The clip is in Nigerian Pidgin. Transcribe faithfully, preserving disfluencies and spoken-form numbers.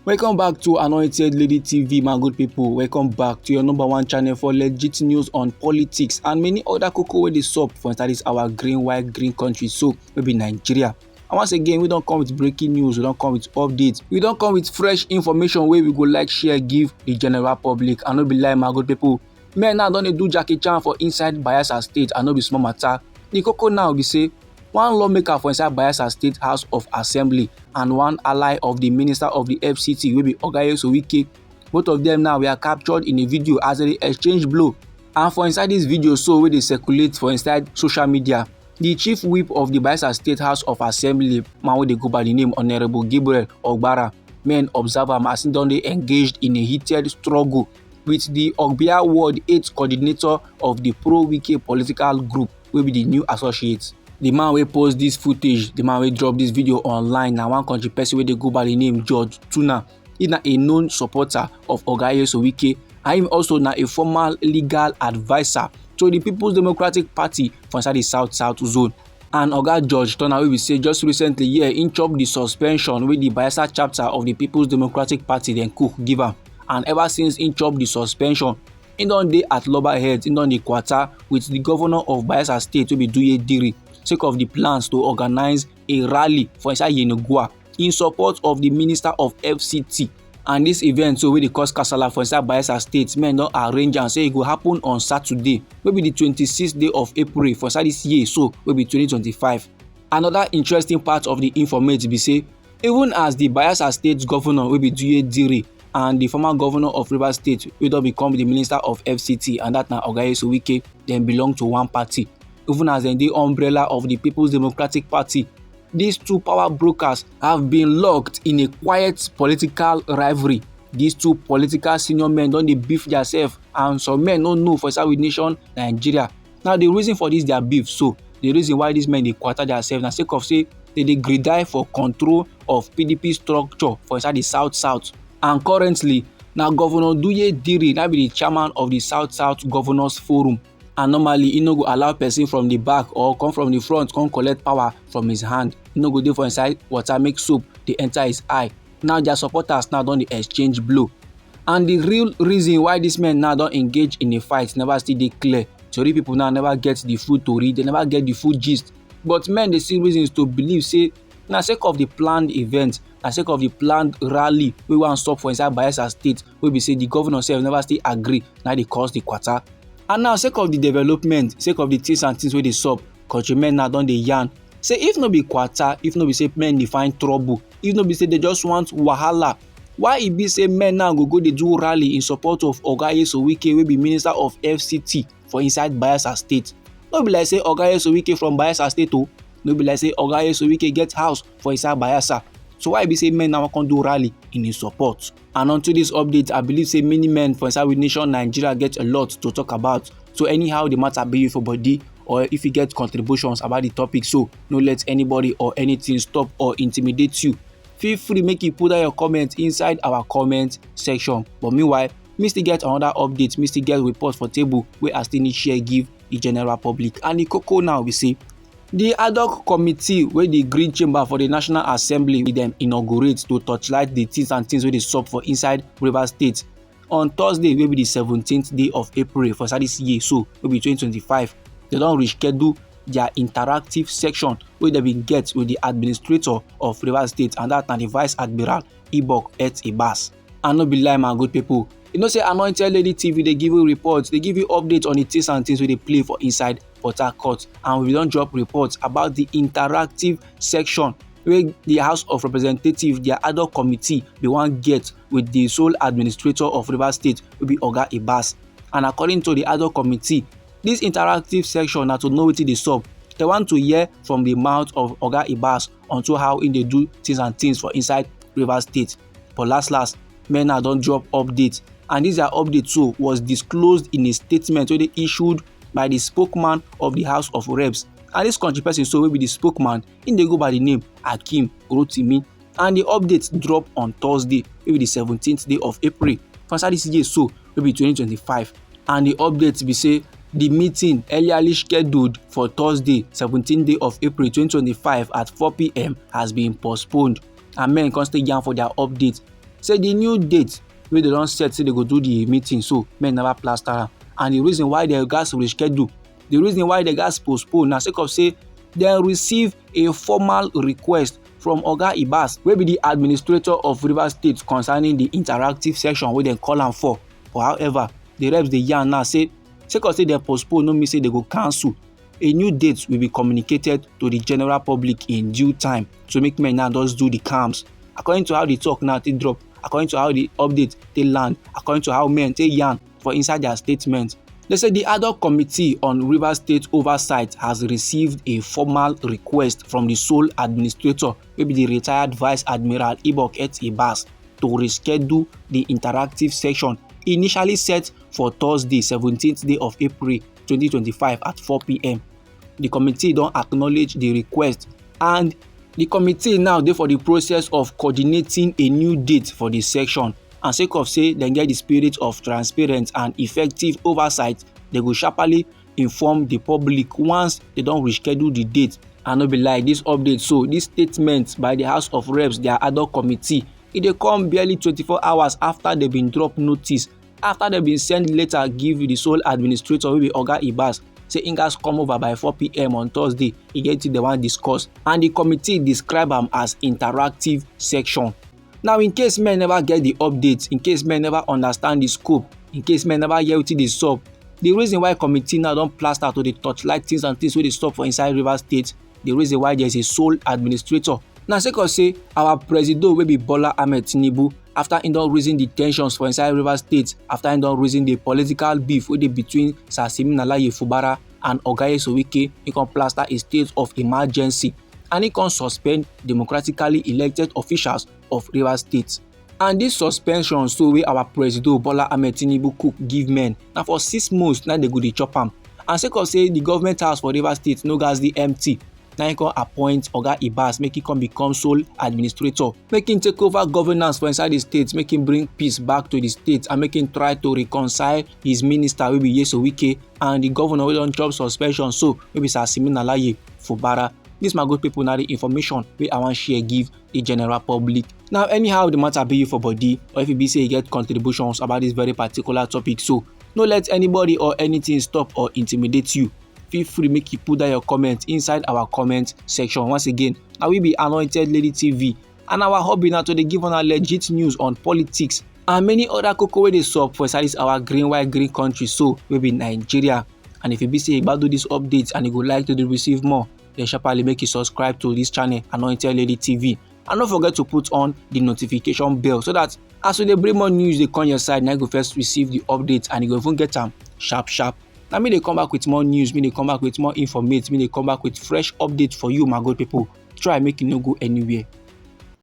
Welcome back to Anointed Lady T V, my good people. Welcome back to your number one channel for legit news on politics and many other koko wey dey sup for inside this our green, white, green country so, wey be Nigeria. And once again, we don come with breaking news, we don come with updates, we don come with fresh information wey we go like share give the general public. I no be lie, my good people. Men now don dey do Jackie Chan for inside Bayelsa State, and no be small matter. The koko now be say, one lawmaker for inside Bayelsa State House of Assembly and one ally of the Minister of the F C T wey be Oga Nyesom Wike, both of them now were captured in a video as they dey exchange blow. And for inside this video so wey dey circulate for inside social media, the chief whip of the Bayelsa State House of Assembly, man wey dey go by the name Honourable Gabriel Ogbara, men observe am as he don dey engaged in a heated struggle with the Ogbia Ward eight coordinator of the pro-Wike political group, wey be the New Associates. The man wey post this footage, the man wey drop this video online, na one country person wey dey go by the name George Tuna. He na a known supporter of Oga Nyesom Wike, and him also na a formal legal adviser to the People's Democratic Party for inside the South South zone. And Oga George Tuna, wey be say just recently here, he chop the suspension wey the Bayelsa chapter of the People's Democratic Party dem cook give am. And ever since he chop the suspension, he don dey at loggerheads, he don dey kwata with the governor of Bayelsa State wey be Duye Diri, sake of the plans to organize a rally for inside Yenagoa in support of the Minister of F C T. And this event so wey dey cause kasala for inside Bayelsa State, men don arrange am say e go happen on Saturday, wey be the twenty-sixth day of April for inside this year so, wey be twenty twenty-five. Another interesting part of the informate be say, even as the Bayelsa State governor wey be Duye Diri and the former governor of Rivers State wey don become the Minister of F C T, and that na Oga Nyesom Wike, dem belong to one party. Even as dem dey umbrella of the People's Democratic Party, these two power brokers have been locked in a quiet political rivalry. These two political senior men don dey beef themselves, and some men no know for inside we nation Nigeria. Now, the reason for this their beef so, the reason why these men dey kwata themselves na sake of say they dey gree die for control of P D P structure for inside the South South. And currently, na Governor Duye Diri na be the chairman of the South South Governors Forum. And normally, he no go allow person from the back or come from the front come collect power from his hand. He no go dey for inside water make soap dey enter his eye. Now their supporters now don dey exchange blow. And the real reason why these men now don engage in a fight never still dey clear. Tori people now never get the full tori, they never get the full gist. But men dey see reasons to believe say na sake of the planned event, na sake of the planned rally wey wan sup for inside Bayelsa State, wey be say the governor sef never still agree, na dey cause the kwata. And now, sake of the development, sake of the things and things wey dey sup, countrymen now don dey yarn say if no be kwata, if no be say men dey find trouble, if no be say they just want wahala, why e be say men now go go dey do rally in support of Oga Nyesom Wike wey be Minister of F C T for inside Bayelsa State? No be like say Oga Nyesom Wike from Bayelsa State o, no be like say Oga Nyesom Wike get house for inside Bayelsa. So why e be say men now wan come do rally in his support? And onto this update, I believe say many men for inside we nation Nigeria get a lot to talk about. So anyhow the matter be you for body, or if you get contributions about the topic, so no let anybody or anything stop or intimidate you. Feel free make you put down your comment inside our comment section. But meanwhile, me still get another update, me still get report for table wey I still need share give the general public. And the koko now be say, the ad hoc committee wey the Green Chamber for the National Assembly wey dem inaugurate to torchlight the things and things wey dey sup for inside Rivers State on Thursday, wey be the seventeenth day of April for inside this year so, wey be twenty twenty-five, they don reschedule their interactive section wey dem bin get with the administrator of Rivers State, and that na the Vice Admiral Ibok Et Ibas. And no be lie, my good people, you know say Anointed Lady T V dey give you reports, dey give you updates on the things and things wey dey play for inside Port Harcourt, and we don drop reports about the interactive section wey the House of Representatives, their ad hoc committee, bin wan get with the sole administrator of Rivers State, wey be Oga Ibas. And according to the ad hoc committee, this interactive section na to know wetin dey sup. They want to hear from the mouth of Oga Ibas onto how he dey do things and things for inside Rivers State. But last last, men now don drop update, and this their update so was disclosed in a statement wey dey issued by the spokesman of the House of Reps. And this country person so wey be the spokesman, he dey go by the name Akeem Rotimi. And the update drop on Thursday, wey be the seventeenth day of April, for inside this year so, wey be twenty twenty-five. And the update be say the meeting earlier scheduled for Thursday, seventeenth day of April twenty twenty-five at four p.m. has been postponed. And men come still yarn for their update. say the new date wey dem don set say dem go do the meeting, so make dem never plaster am. And the reason why dem gatz reschedule, the reason why dem gatz postpone na sake of say dem receive a formal request from Oga Ibas, wey be the administrator of Rivers State, concerning the interactive session wey dem call am for. But however, the reps dey yarn now say sake of say dem postpone no mean say dem go cancel. A new date will be communicated to the general public in due time, so make men now just do the calms. According to how the talk now take drop, according to how the update take land, according to how men take yarn for inside their statement, they say the ad hoc committee on Rivers State oversight has received a formal request from the sole administrator, wey be the retired Vice Admiral Ibok Et Ibas, to reschedule the interactive session initially set for Thursday, seventeenth day of April twenty twenty-five, at four p.m. The committee don acknowledge the request, and the committee now dey for the process of coordinating a new date for the session. And sake of say dem get the spirit of transparent and effective oversight, dem go sharply inform the public once dem don reschedule the date. And no be lie, this update, so this statement by the House of Reps, their ad hoc committee, e dey come barely twenty-four hours after dem bin drop notice, after dem bin send letter give the sole administrator, wey be Oga Ibas, say im gatz come over by four p.m. on Thursday, e get thing dem wan discuss, and the committee describe am as interactive session. Now, in case men never get the update, in case men never understand the scope, in case men never hear wetin dey sup, the reason why committee now don plaster to dey torchlight things and things wey dey sup for inside Rivers State, the reason why there is a sole administrator, na sake of say our presido, wey be Bola Ahmed Tinubu, after im don reason the tensions for inside Rivers State, after im don reason the political beef wey dey between Sir Siminalayi Fubara and Oga Nyesom Wike, im come plaster a state of emergency, and im come suspend democratically elected officials of Rivers State. And this suspension so, wey our presido Bola Ahmed Tinubu cook give men, na for six months na dem go dey chop am. And sake of say the government house for Rivers State no gatz dey empty, na im come appoint Oga Ibas make im come become sole administrator, make im take over governance for inside the state, make im bring peace back to the state, and make im try to reconcile his minister, wey be Nyesom Wike, and the governor wey don chop suspension so, wey be Sir Siminalayi Fubara. This, my good people, na the information wey I wan share give the general public. Now, anyhow the matter be you for body, or if e be say you get contributions about this very particular topic, so no let anybody or anything stop or intimidate you. Feel free make you put down your comment inside our comment section. Once again, na we be Anointed Lady T V, and our hobby na to dey give una legit news on politics and many other koko wey dey sup for inside this our green, white, green country so, wey be Nigeria. And if e be say you gbadu this update and you go like to dey receive more, then sharply make you subscribe to this channel, Anointed Lady T V. And no forget to put on the notification bell, so that as we dey bring more news dey come your side, na you go first receive the update and you go even get am sharp sharp. Na me dey come back with more news, me dey come back with more informate, me dey come back with fresh update for you, my good people. Try make you no go anywhere.